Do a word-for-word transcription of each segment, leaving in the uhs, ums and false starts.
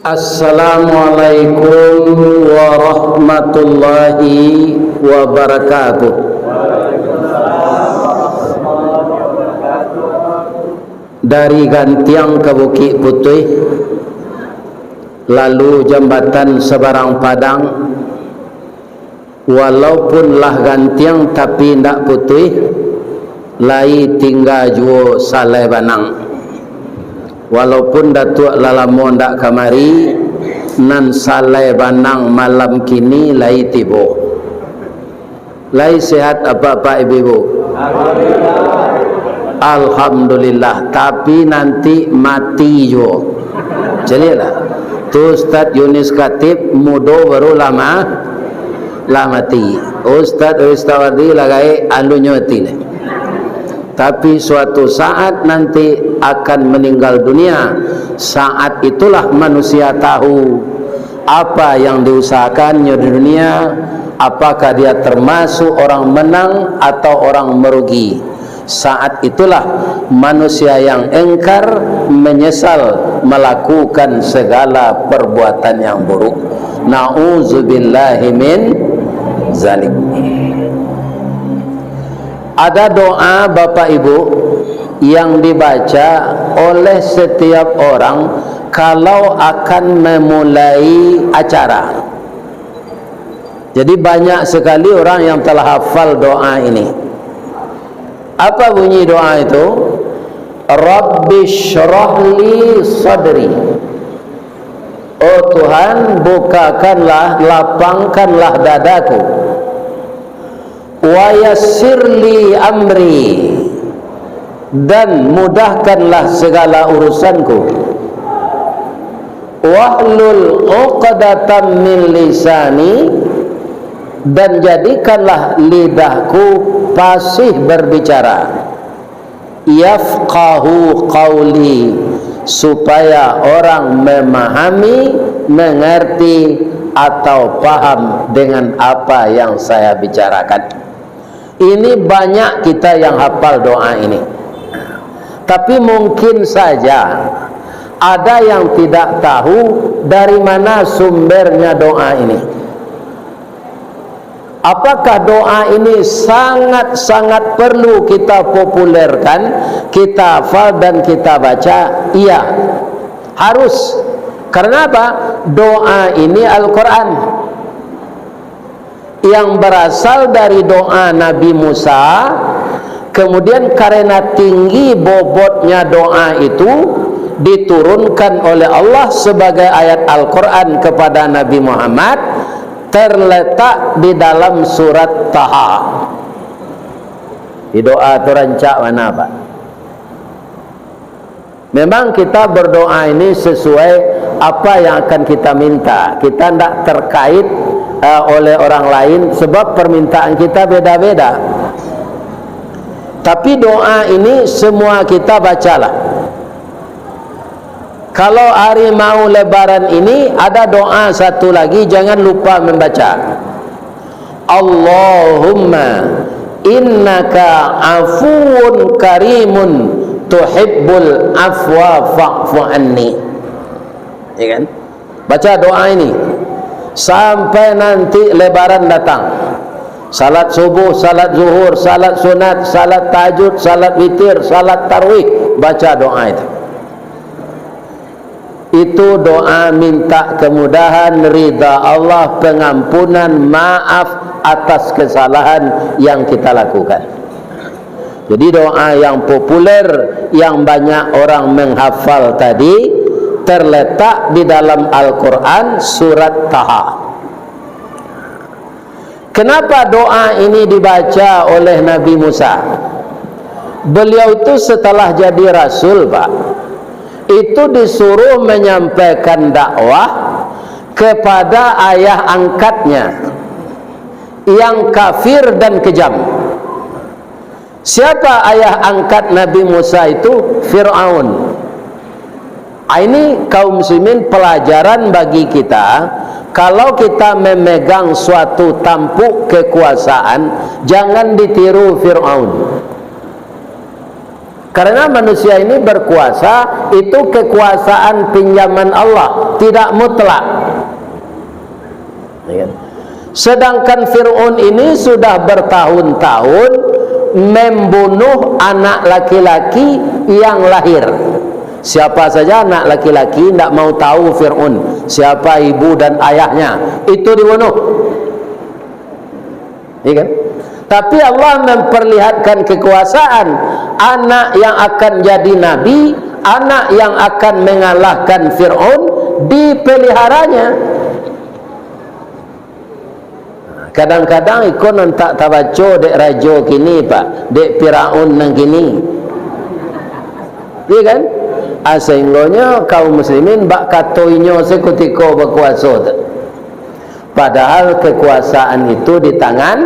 Assalamualaikum warahmatullahi wabarakatuh. Dari Gantiang ka Bukik Putuih, lalu jambatan Sabarang Padang, walaupun lah gantiang tapi ndak putuih, lai tingga juo Salai Banang. Walaupun Datuak lah lamo ndak kamari, nan Salai Banang malam kini lai tibo. Lai sehat apak-apak ibu-ibu? Alhamdulillah, tapi nanti mati juo. Caliaklah. Tu Ustaz Yunis Khatib mudo baru lama, lah mati. Ustaz Ristawardi lah gaek alunyo mati ni. Tapi suatu saat nanti akan meninggal dunia. Saat itulah manusia tahu apa yang diusahakannyo di dunia, apakah dia termasuk orang menang atau orang merugi. Saat itulah manusia yang engkar menyesal melakukan segala perbuatan yang buruk. Na'udzubillahi min zalik. Ada doa, Bapak Ibu, yang dibaca oleh setiap orang kalau akan memulai acara. Jadi, banyak sekali orang yang telah hafal doa ini. Apa bunyi doa itu? "Rabbi syrahli sadri." Oh Tuhan, bukakanlah, lapangkanlah dadaku. "Wa yassirli amri," dan mudahkanlah segala urusanku. "Wahlul uqdatam min lisani," dan jadikanlah lidahku pasih berbicara. "Yafqahu qauli," supaya orang memahami, mengerti, atau paham dengan apa yang saya bicarakan. Ini banyak kita yang hafal doa ini. Tapi mungkin saja ada yang tidak tahu dari mana sumbernya doa ini. Apakah doa ini sangat-sangat perlu kita populerkan, kita hafal dan kita baca? Iya, harus. Karena apa? Doa ini Al-Quran yang berasal dari doa Nabi Musa, kemudian karena tinggi bobotnya doa itu, diturunkan oleh Allah sebagai ayat Al-Quran kepada Nabi Muhammad, terletak di dalam surat Taha. Di doa tu rancak mana, Pak? Memang kita berdoa ini sesuai apa yang akan kita minta. Kita ndak terkait, eh, oleh orang lain, sebab permintaan kita beda-beda. Tapi doa ini semua kita bacalah. Kalau hari mau Lebaran ini, ada doa satu lagi, jangan lupa membaca. "Allahumma innaka afuwun karimun tuhibbul afwa fa'fu anni." Ya kan? Baca doa ini sampai nanti Lebaran datang. Salat subuh, salat zuhur, salat sunat, salat tahajud, salat witir, salat tarawih, baca doa itu. Itu doa minta kemudahan, ridha Allah, pengampunan, maaf atas kesalahan yang kita lakukan. Jadi, doa yang populer, yang banyak orang menghafal tadi, terletak di dalam Al-Quran, surat Taha. Kenapa doa ini dibaca oleh Nabi Musa? Beliau itu setelah jadi rasul, Pak, itu disuruh menyampaikan dakwah kepada ayah angkatnya yang kafir dan kejam. Siapa ayah angkat Nabi Musa itu? Firaun. Ah, ini, kaum muslimin, pelajaran bagi kita, kalau kita memegang suatu tampuk kekuasaan, jangan ditiru Firaun. Karena manusia ini berkuasa, itu kekuasaan pinjaman Allah, tidak mutlak. Ya kan? Sedangkan Fir'aun ini sudah bertahun-tahun membunuh anak laki-laki yang lahir. Siapa saja anak laki-laki ndak mau tahu Fir'aun, siapa ibu dan ayahnya, itu dibunuh. Ya kan? Tapi Allah memperlihatkan kekuasaan, anak yang akan jadi nabi, anak yang akan mengalahkan Fir'aun, dipeliharanya. Kadang-kadang iko nan tak tabaco dek rajo kini, Pak, dek Firaun nan kini. Iya kan? Ah, sehinggonyo kaum muslimin bak kato inyo sekutiko bakuaso tu. Padahal kekuasaan itu di tangan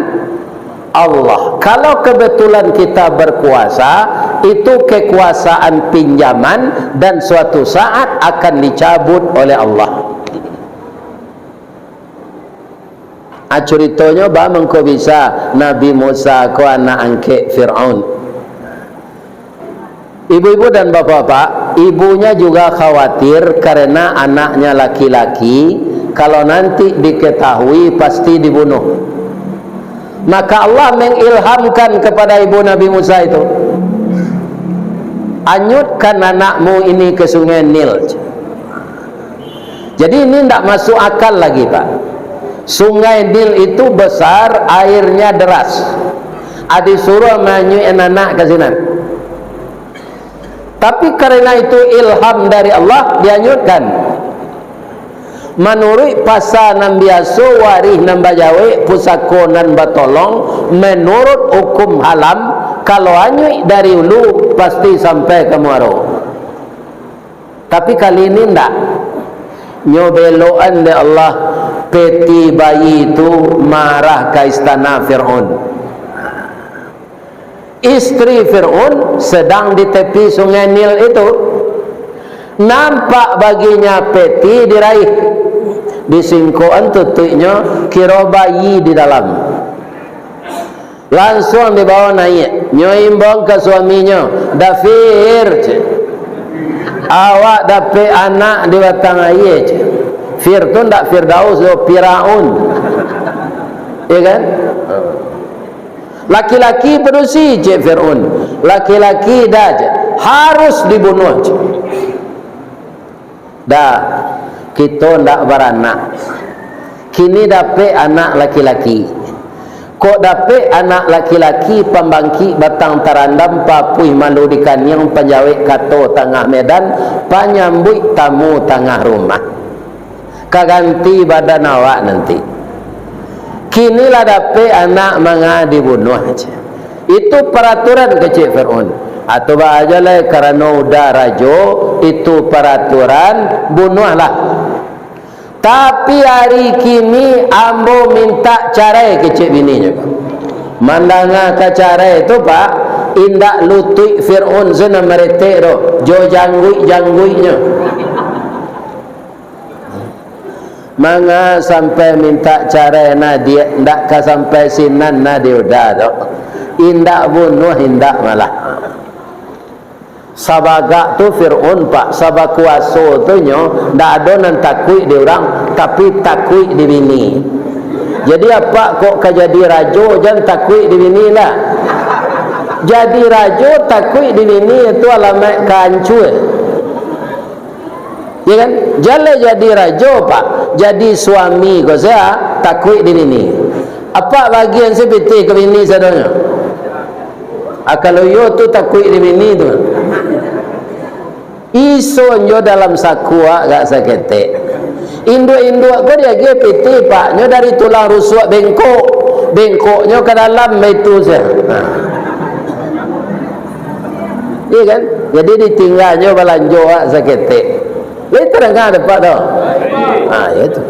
Allah. Kalau kebetulan kita berkuasa, itu kekuasaan pinjaman dan suatu saat akan dicabut oleh Allah. Ah, curitonyo ba mangko bisa Nabi Musa ko anak angkek Firaun. Ibu-ibu dan bapak-bapak, ibunya juga khawatir karena anaknya laki-laki, kalau nanti diketahui pasti dibunuh. Maka Allah mengilhamkan kepada ibu Nabi Musa itu, "Anyutkan anakmu ini ke Sungai Nil." Jadi ini ndak masuk akal lagi, Pak. Sungai Nil itu besar, airnya deras. Adi suruh manyuik anak ka sinan. Tapi karena itu ilham dari Allah, dianyutkan. Manuruik pasa nan biaso, warih nan bajawek, pusako nan batolong, menurut hukum halam, kalau anyuik dari ulu, pasti sampai ka muaro. Tapi kali ini ndak. Nyo belokan dek Allah, peti bayi tu marah ka istana Firaun. Istri Firaun sedang di tepi Sungai Nil itu. Nampak baginya peti diraih. Disingkokan tutuiknyo, kiro bayi di dalam. Lansuang dibawa naiak, nyo imbau ka suaminyo, "Dafir," cek. "Awak dapek anak di batang aia," cek. Fir tu ndak Firdaus doh, Firaun. Iya kan? Laki-laki padusi, cek Firaun. Laki-laki dah, cek. Harus dibunuh, cek. Dah, kito ndak baranak. Kini dapek anak laki-laki. Kok dapek anak laki-laki, pambangkik batang tarandam, papuih malu di kaniang, panjawek kato tangah medan, panyambuik tamu tangah rumah. Ka ganti badan awak nanti. Kini lah dapek anak manga dibunuah, cek. Itu paraturan kecek Firaun. Atau baa jo lai, karano udah rajo, itu paraturan, bunuahlah. Tapi ari kini ambo mintak carai, kecek bininyo. Mandanga ka carai tu, Pak, indak lutuik Firaun se nan maretek doh, jo jangguik-jangguiknyo. Manga sampai mintak carai, nah, di, ndak ka sampai sinan, nah, di udah tu. Indak bunuah, indak malah. Sabagak tu Firaun, Pak, sabakuaso tu nyo, ndak ado nan takuik di urang, tapi takuik di bini. Jadi, apak kok ka jadi rajo, jan takuik di bini lah. Jadi rajo takuik di bini, itu alamaik ka ancua. Ya kan? Jan lah jadi rajo, Pak. Jadi suami ko sia, takuik di bini. Apak bagian se pitih ka bini sadonyo. Ah, kalau iyo tu takuik di bini tu. Iso nyo dalam sakuak agak saketek. Induak-induak ko diagiah pitih, Pak. Nyo dari tulang rusuak bengkok. Bengkoknyo ka dalam baitu sia. Nah. Iya kan? Jadi ditinggalnyo balanjo awak saketek. Lai tadanga dapek tu. Ha, ya tu.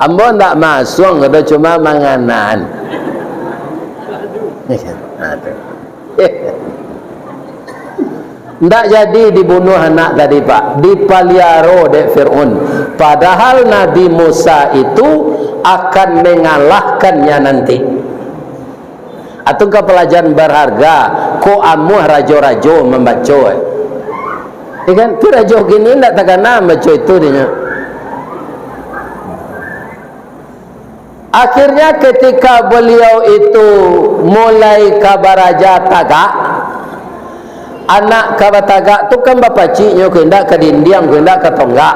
Ambo ndak masuang tu, cuma manganaan. Iya kan? Ha, tu. Ndak jadi dibunuah anak tadi, Pak. Dipaliaro dek Firaun. Padahal Nabi Musa itu akan mengalahkannya nanti. Atau ka palajaran berharga, Ko amuah rajo-rajo mambaco, eh. Ya kan? Tu rajo kini ndak takana mambaco itu dinyo. Akhirnya, ketika beliau itu mulai ka baraja tagak, anak ka batagak tu kan bapaciknyo, ko indak ka dindiang, ko indak ka tonggak.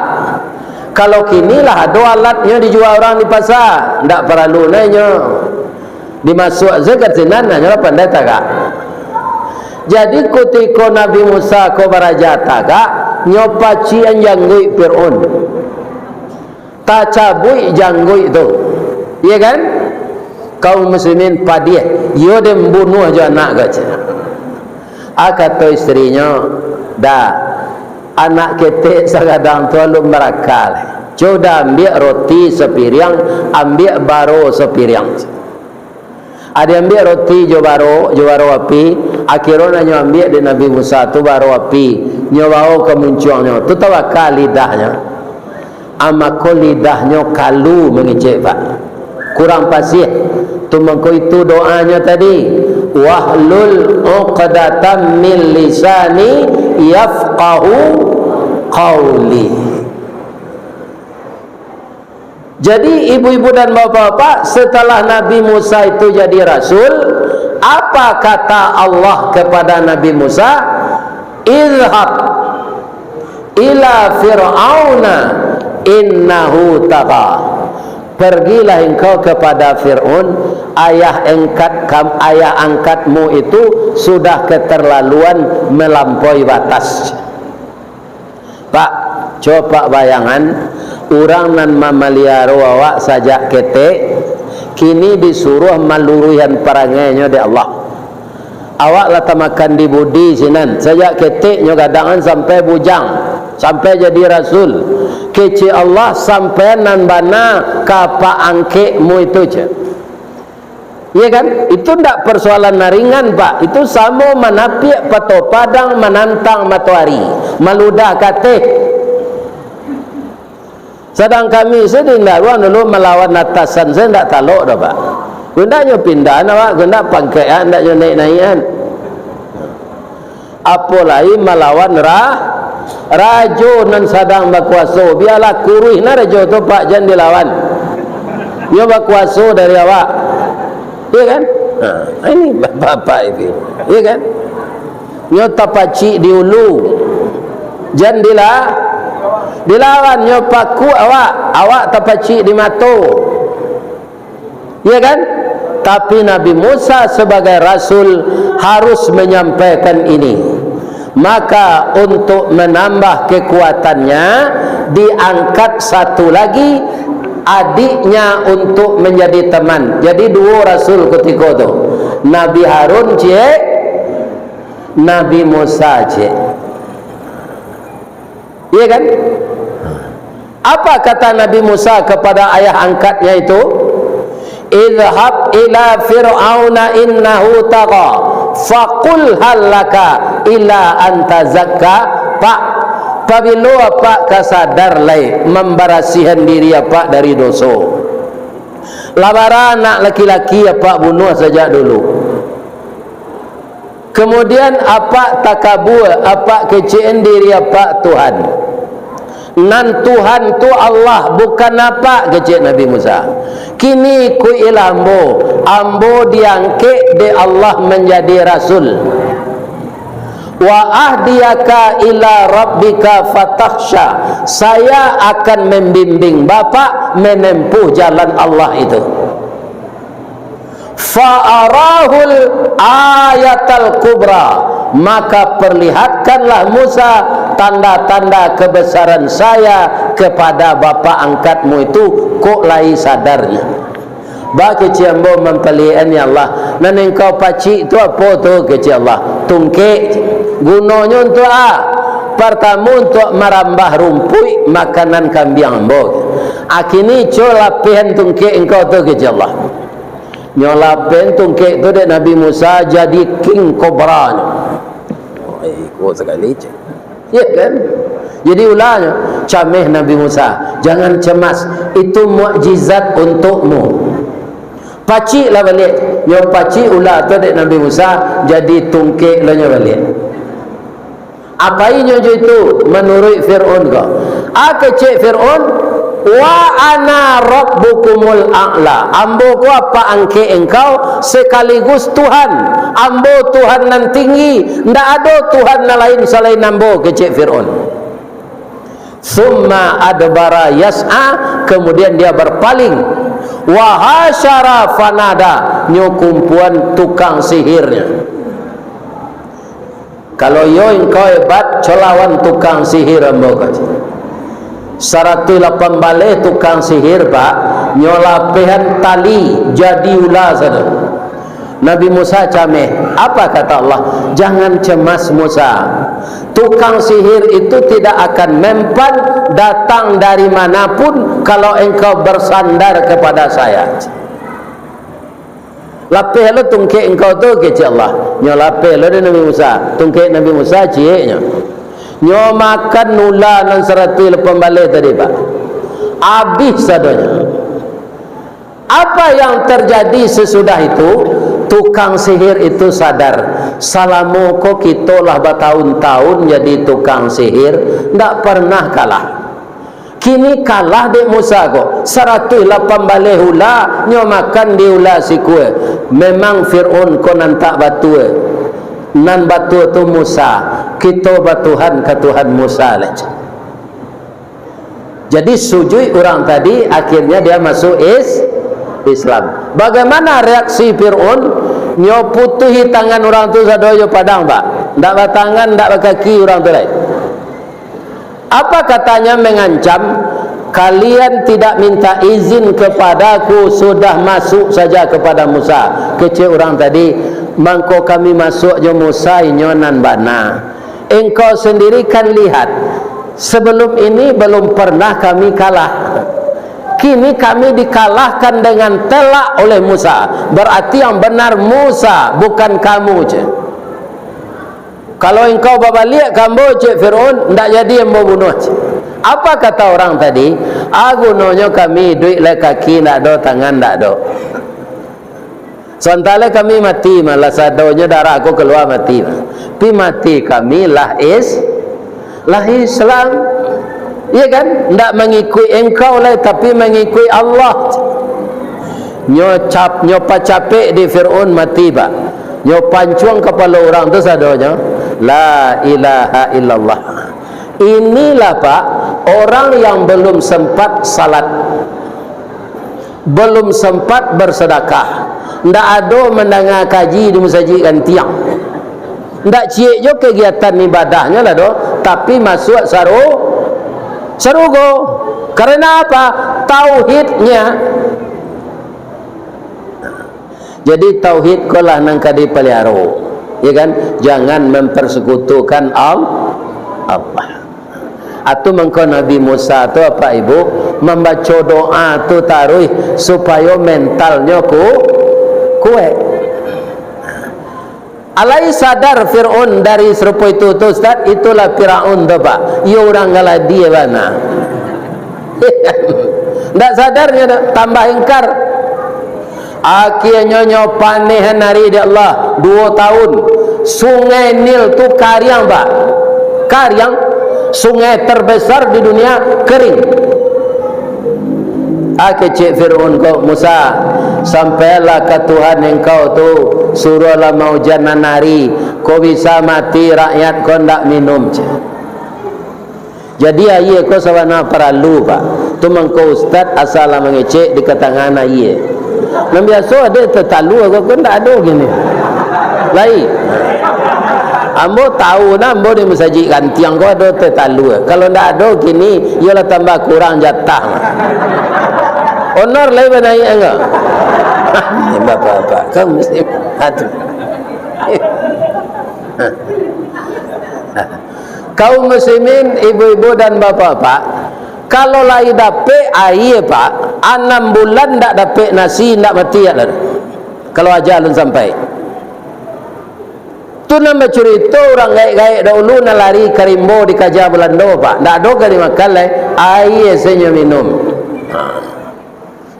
Kalau kini lah ado alatnyo dijua urang di pasa, ndak paralu nai nyo dimasuak se ka sinan, hanyo lah pandai tagak. Jadi, kutiko Nabi Musa ko baraja tagak, nyo pacikan jangguik Fir'aun. Tacabuik jangguik tu. Iya kan? Kaum muslimin padiah, iyo den bunuah jo anak ko, cek. Ah, kato istrinyo, "Dah, anak ketek sagadang tu alun barakal. Cubo dah ambiak roti sapiriang, ambiak baro sapiriang." Ado ambiak roti jo baro, jo baro api, akhirnyo nyo ambiak dek Nabi Musa tu baro api, nyo bao ka muncuangnyo, tu tabaka lidahnyo. Ah, mako lidahnyo kalu mangecek, Pak. Kurang pasih. Tu mangko itu doanyo tadi, "Wahlul uqdatam min lisani yafqahu qauli." Jadi, ibu-ibu dan bapak-bapak, setelah Nabi Musa itu jadi rasul, apa kata Allah kepada Nabi Musa? "Idhhab ila Fir'auna innahu tagha." Pergilah engkau kepada Fir'aun, ayah angkat kam-, ayah angkatmu itu sudah keterlaluan melampaui batas. Pak, cubo Pak bayangan, urang nan mamaliaro awak sajak ketek, kini disuruah maluruihan parangainyo dek Allah. Awak lah tamakan di budi sinan, sajak ketek nyo gadang sampai bujang, sampai jadi rasul. Kecek Allah, sampai nan bana ka Pak angkekmu itu, cek. Iya kan? Itu ndak persoalan nan ringan, Pak. Itu samo manapiak pato padang, manantang matoari, maludah ka ateh. Sadang kami se di Indaruang dulu malawan atasan se ndak talok doh, Pak. Ko indak nyo pindahan awak, ko indak pangkek, ah, indak nyo naik-naikan. Apo lai malawan ra-, rajo nan sadang bakuaso. Bialah kuruih nah rajo tu, Pak, jan dilawan. Nyo bakuaso dari awak. Iya kan? Ha, ini bapak itu. Iya kan? Nyo tapacik di ulu. Jan dila-, dilawan, nyo pakuak awak, awak tapacik di mato. Ya kan? Tapi Nabi Musa sebagai rasul harus menyampaikan ini. Maka untuk menambah kekuatannya, diangkat satu lagi adiknya untuk menjadi teman. Jadi duo rasul kutiko tu. Nabi Harun ciek, Nabi Musa ciek. Iya kan? Apa kata Nabi Musa kepada ayah angkatnya itu? "Idhhab ila Fir'auna innahu tagha, faqul hal laka ila an tazakka." Pak, pabilo apak ka sadar lai mambarasihan diri apak dari doso? Lah bara anak laki-laki apak bunuah sajak dulu. Kemudian apak takabua, apak kecekan diri apak Tuhan. Nan Tuhan tu Allah, bukan apak, kecek Nabi Musa. Kini ikuilah ambo, ambo diangkek dek Allah manjadi rasul. Wa ahdiyaka ila rabbika fatakhsya. Saya akan membimbing bapak menempuh jalan Allah itu. Fa'arahul ayatal kubra, maka perlihatkanlah Musa tanda-tanda kebesaran saya kepada bapak angkatmu itu, kok lai sadarnya. Ba kecek ambo mampaliek-an, ya Allah, nan engkau pacik tu apo tu, kecek Allah? Tungkek. Gunonyo untuak a? Partamo untuak marambah rumpuik makanan kambiang ambo. Akini co lapehan tungkek engkau tu, kecek Allah. Nyo lapehan tungkek tu dek Nabi Musa, jadi king kobranyo. Iko sakali, cek. Ya kan? Jadi ulanyo, cameh Nabi Musa, "Jangan cemas, itu mukjizat untukmu." Paciklah baliak. Nyo pacik ula tu dek Nabi Musa, jadi tungkek lo nyo baliak. Apo inyo jo itu, manuruik Fir'aun ko? A, kecek Fir'aun, "Wa ana rabbukumul a'la." Ambo ko apak angkek engkau, sekaligus Tuhan. Ambo Tuhan nan tinggi, ndak ado Tuhan nan lain salain ambo, kecek Fir'aun. Summa adbara yas'a, kemudian dia berpaling. Wa hasyara fanada, nyo kumpuan tukang sihirnya. Kalau iyo engkau hebat, co lawan tukang sihir ambo, kecek. Saratuih lapan baleh tukang sihir, Pak, nyo lapehan tali, jadi ula sado. Nabi Musa cameh. Apa kata Allah? "Jangan cemas, Musa. Tukang sihir itu tidak akan mempan datang dari manapun kalau engkau bersandar kepada saya." Lapeh lo tungkek engkau tu, kecek Allah. Nyo lapeh lo dek Nabi Musa. Tungkek Nabi Musa, cieknyo. Nyo makan ula nan saratuih lapan baleh tadi, Pak. Abih sadonyo. Apa yang terjadi sesudah itu? Tukang sihir itu sadar, salamo ko kito lah batahun-tahun jadi tukang sihir, ndak pernah kalah. Kini kalah dek Musa ko, saratuih lapan baleh ula nyo makan di ula sikua. Memang Fir'aun ko nan tak batua. Nan batua tu Musa. Kito batuhan ka Tuhan Musa lah. Jadi, sujuik urang tadi, akhirnya dia masuk is-, Islam. Bagaimana reaksi Fir'aun? Nyo putuhi tangan urang tu sado jo padang, Pak. Ndak batangan, ndak bakaki urang tu lai. Apa katanya mengancam, "Kalian tidak minta izin kepadaku, sudah masuk saja kepada Musa," kecek urang tadi. Mangko kami masuk jo Musa, inyo nan bana. Engkau sendiri kan lihat, sebelum ini belum pernah kami kalah. Kini kami dikalahkan dengan telak oleh Musa. Berarti yang benar Musa, bukan kamu, cek. Kalau engkau babaliak ka ambo, cek Fir'aun, ndak jadi ambo bunuah, cek. Apa kata orang tadi? "Ah, gunonyo kami iduik lai, kaki ndak ado, tangan ndak ado." Santale kami mati, malah sadonyo darah ko kalua mati, mah. Pi mati kami lah is-, lah Islam. Iya kan? Ndak mangikuik engkau lai, tapi mangikuik Allah. Nyo cap-, nyo pacapek di Fir'aun mati, Pak. Nyo pancuang kapalo urang tu sadonyo. La ilaha illallah. Inilah, Pak, orang yang belum sempat salat. Belum sempat bersedekah, ndak ado mandanga kaji di masajik Gantiang. Ndak ciek jo kegiatan ibadahnyo lah doh, tapi masuak saru-, sarugo. Karena apa? Tauhidnya. Jadi, tauhid ko lah nan ka dipaliaro, ya kan? Jangan mempersekutukan Al-, Allah. Atu mangko Nabi Musa tu, Apak Ibu, mambaco doa tu taruih supayo mentalnyo ku-, kuaik. Alai sadar Fir'aun dari sarupo itu tu, Ustaz, itulah Firaun tu, Pak. Iyo urang galadi bana. Ndak sadar nyo doh, tambah ingkar. Akhianyo nyo paneh ari dek Allah, duo tahun. Sungai Nil tu kariang, Pak. Kariang, sungai terbesar di dunia kering. Ah, kecek Fir'aun ko, "Musa, sampailah ka Tuhan engkau tu, suruahlah maujan nan ari, ko bisa mati rakyat ko ndak minum," cek. Jadi, aia ko sabana paralu, Pak. Tu mangko ustaz asa lah mangecek di katangan aia. Nan biaso ado teh talua ko, ko ndak ado kini. Lai. Ambo tahu nah, ambo di masajik Gantiang ko ado teh talua. Kalau ndak ado kini, iyo lah tambah kurang jatah. Honor lai banaiak anggo. Bapak-bapak, kaum muslim. Aduh. Kaum muslimin, ibu-ibu dan bapak-bapak, kalau lai dapek aia, Pak, anam bulan ndak dapek nasi, ndak mati, ya lah. Kalau aja alun sampai. Tu nan bacurito urang gaek-gaek dahulu nan lari ka rimbo dikaja Balando, Pak. Ndak ado ka dimakan lai, aia sajo minum. Ha.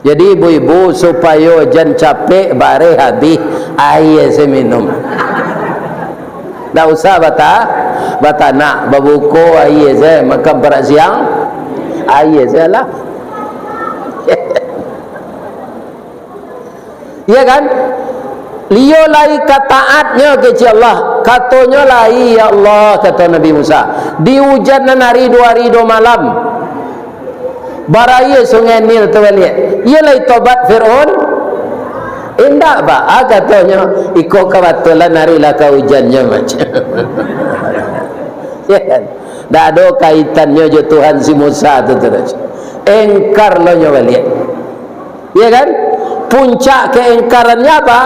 Jadi, ibu-ibu, supayo jan capek bareh abih, aia se minum. Ndak usah bata-, batanak, babuko aia se, makan parak siang, aia se lah. Iya kan? Liyo lai ka taatnyo kecek Allah. Katonyo lai, "Ya Allah," kato Nabi Musa, "di ujan nan ari duo ari duo malam, baraia Sungai Nil tu baliak. Iyo lai tobat Fir'aun?" "Indak, Pak." Ah, katonyo, "Iko kabatulan ari lah ka ujannyo macam." Ya kan? Ndak ado kaitannyo jo Tuhan si Musa tu, tu. Engkar lo nyo baliak. Ya kan? Puncak keengkarannya apa?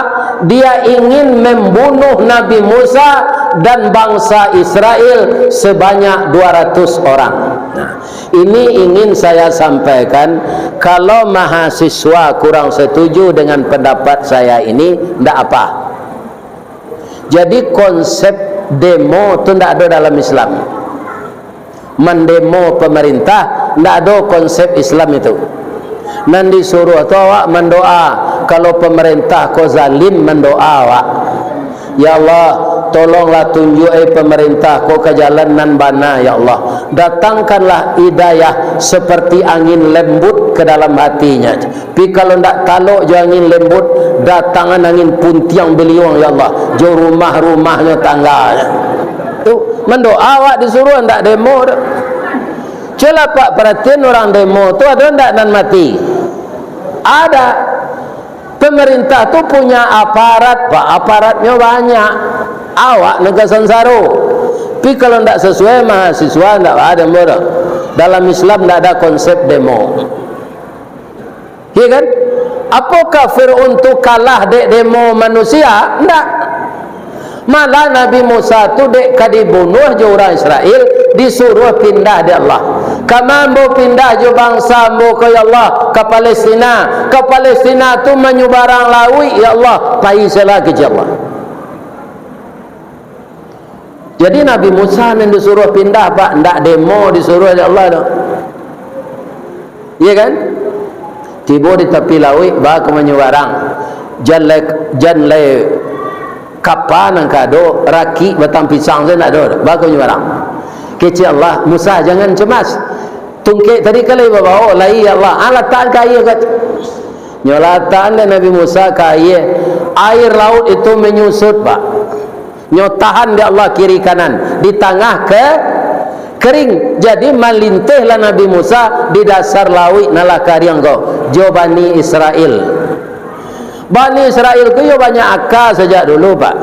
Dia ingin membunuh Nabi Musa dan bangsa Israel sebanyak dua ratus orang. Nah, ini ingin saya sampaikan, kalau mahasiswa kurang setuju dengan pendapat saya ini, ndak apa. Jadi, konsep demo tu ndak ado dalam Islam. Mandemo pemerintah, ndak ado konsep Islam itu. Nan disuruah tu awak mandoa, kalau pemerintah ko zalim, mandoa awak, "Ya Allah, tolonglah tunjuak-i pemerintah ko ka jalan nan bana, ya Allah. Datangkanlah hidayah seperti angin lembut ke dalam hatinya." Tapi kalau ndak talok jo angin lembut, datangan angin puntiang baliuang, ya Allah, jo rumah-rumahnyo tangganyo. Tu, mandoa awak disuruah, ndak demo tu. Cubolah Pak paratian urang demo tu, ado ndak nan mati? Ada. Pemerintah tu punya aparat, Pak, aparatnyo banyak. Awak nan ka sansaro. Tapi kalau ndak sesuai mahasiswa, ndak ba demo tu. Dalam Islam ndak ada konsep demo. Ya kan? Apokah Fir'aun tu kalah dek demo manusia? Ndak. Malah Nabi Musa tu dek ka dibunuah jo urang Israel, disuruah pindah dek Allah. "Kama ambo pindah jo bangsa ambo ko, ya Allah, ka Palestina. Ka Palestina tu manyubarang lauik, ya Allah, pai salah," kecek Allah. Jadi, Nabi Musa nan disuruah pindah, Pak, ndak demo disuruah dek Allah tu. Iya kan? Tibo di tapi lauik, ba ka manyubarang. Jan lai, jan lai kapa nan ka ado, rakik batang pisang sajo ndak ado, ba ka manyubarang. Kecek Allah, "Musa, jangan cemas. Tungkek tadi kan lai babaok, lai, ya Allah. Ah, latak ka aia ko." Nyo latak dek Nabi Musa ka aia. Air laut itu menyusut, Pak. Nyo tahan dek Allah kiri kanan. Di tangah ke-, kering. Jadi, malintehlah Nabi Musa di dasar lauik nan lah kariang ko, jo Bani Israel. Bani Israel ko yo banyak aka sajak dulu, Pak.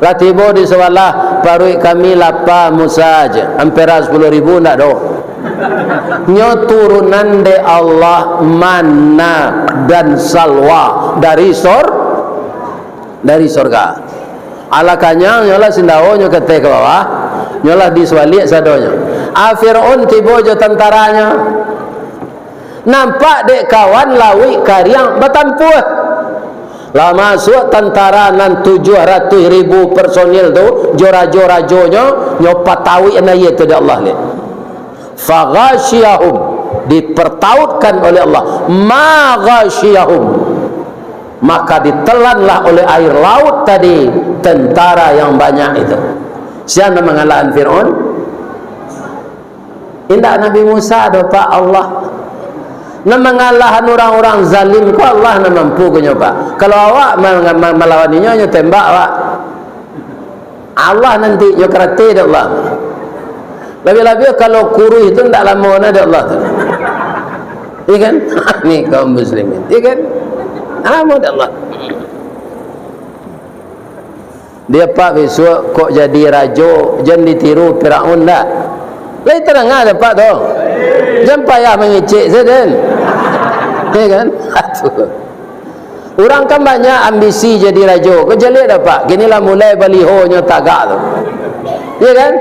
Lah tibo di sabalah, "Paruik kami lapa, Musa," je. Ampera sapuluah ribu ndak do. Nyo turunan dek Allah manna dan salwa dari sor-, dari sorga. Alah kanyang, nyo lah sindao nyo kateh ka bawah, nyo lah disabaliak sadonyo. Ah, Firaun tibo jo tantaranyo. Nampak dek kawan lauik kariang batampuah. Lah masuak tantara nan tujuah ratuih ribu personil tu, jo rajo-rajonyo, nyo patauik aia tu dek Allah ni. Faghasyiyahum, dipertautkan oleh Allah. Ma ghasyiyahum. Maka ditelanlah oleh air laut tadi tentara yang banyak itu. Sia nan mangalahan Firaun? Indak Nabi Musa doh, Pak, Allah. Nan mangalahan urang-urang zalim ko Allah nan mampu ko nyo, Pak. Kalau awak ma-, ma-, malawan inyo, nyo tembak awak. Allah nanti nyo karate dek Allah. Labiah-labiah kalau kuruih tu ndak lamo na dek Allah tu. Iya kan? Ni kaum muslimin. Iya kan? Lamo dek Allah. Dia, Pak, bisuak kok jadi rajo, jan ditiru Firaun dak? Lai tadanga dek Apak tu? Jan payah mangecek sajo den. Iya kan? Aduh. Urang kan banyak ambisi jadi rajo. Kok jaleh dek Apak? Kini lah mulai balihonyo tagak tu. Iya kan?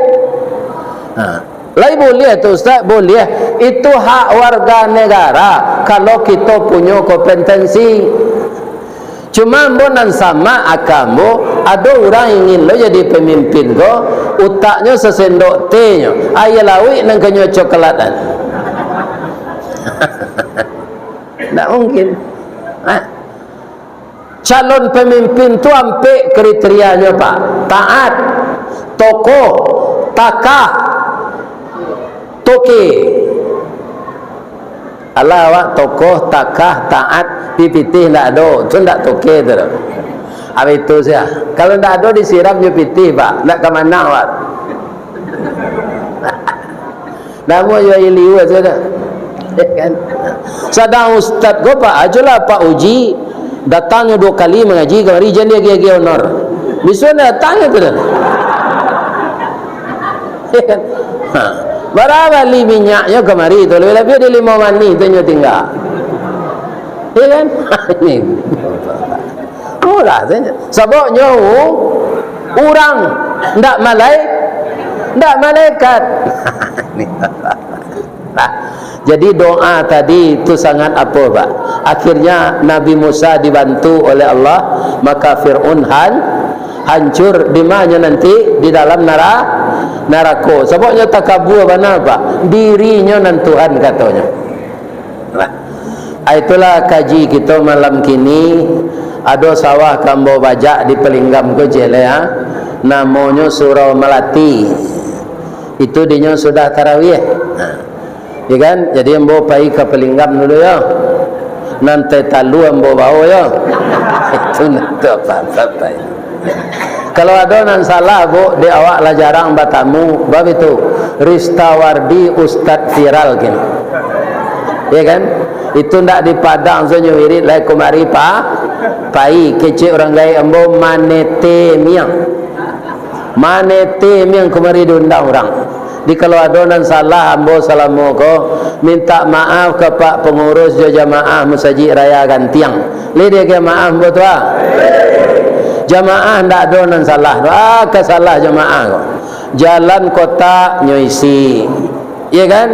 Ha. Lai buliah tu, Ustaz? Buliah. Itu hak warga negara kalau kito punyo kompetensi. Cuma ambo nan samak aka ambo, ado urang ingin lo jadi pamimpin ko, utaknyo sasendok teh nyo, aia lauik nan kanyo cokolatan. Ndak mungkin. Nah, calon pemimpin tu ampek kriterianyo, Pak. Taat, tokoh, takah, toke. Alah awak tokoh, takah, taat, pi pitih ndak ado, tu ndak toke tu doh. Apa itu sia? Kalau ndak ado disiram jo pitih, Pak, ndak ka manang awak. Namo yo iliu sajo. Ya kan? Sadang ustad ko, Pak, ajolah Pak Uji, datangnyo duo kali mangaji kamari, jan dia agiah-agiah honor. Bisuak ndak datang tu doh. Ya kan? Ha. Bara bali minyaknyo kamari tu, labiah-labiah di Limau Manih tu nyo tingga. Ya kan? Ini. Murah sajo. Sabab nyo urang, ndak malai-, ndak malaikat. Nah, jadi doa tadi tu sangat apa, Pak? Akhirnya Nabi Musa dibantu oleh Allah, maka Fir'aun han-, hancur. Di ma nyo nanti? Di dalam nara-, narako. Sabab nyo takabua bana, Pak. Dirinyo nan Tuhan, katonyo. Nah, itulah kaji kito malam kini. Ado sawah ka ambo bajak di Palinggam ko, ciek lai, ha. Namonyo Surau Malati. Itu dinyo sudah tarawih. Nah, ya kan? Jadi ambo pai ka Palinggam dulu, yo. Nan teh talu ambo bao, yo. Itu nan tu apa-apa, Pak. Kalau ado nan salah, Bu, dek awak lah jarang batamu, bab itu, Ristawardi Ustad Viral kini. Ya kan? Itu ndak di Padang sajo wirid, lai kumari pa-, pai, kecek urang gaek ambo, Manete Miang. Manete Miang kumari diundang urang. Jadi kalau ado nan salah ambo salamo ko, mintak maaf ka Pak Pangurus jo jamaah Masajik Raya Gantiang. Lai diagiah maaf ambo tu, ah? Jamaah ndak ado nan salah tu, ah, ka salah jamaah ko. Jalan kotak nyo isi. Iya kan?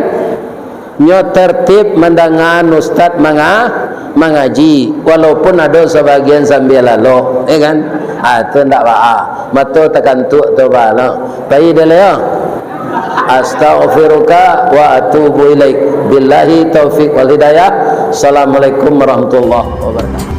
Nyo tertib mandangaan ustad manga-, mangaji, walaupun ado sabagian sambia lalok, ya kan? Ah, tu ndak baa. Mato takantuak tu baa lo. Pai dulu yo. Astaghfiruka wa atubu ilaik. Billahi taufik wal hidayah. Assalamualaikum warahmatullahi wabarakatuh.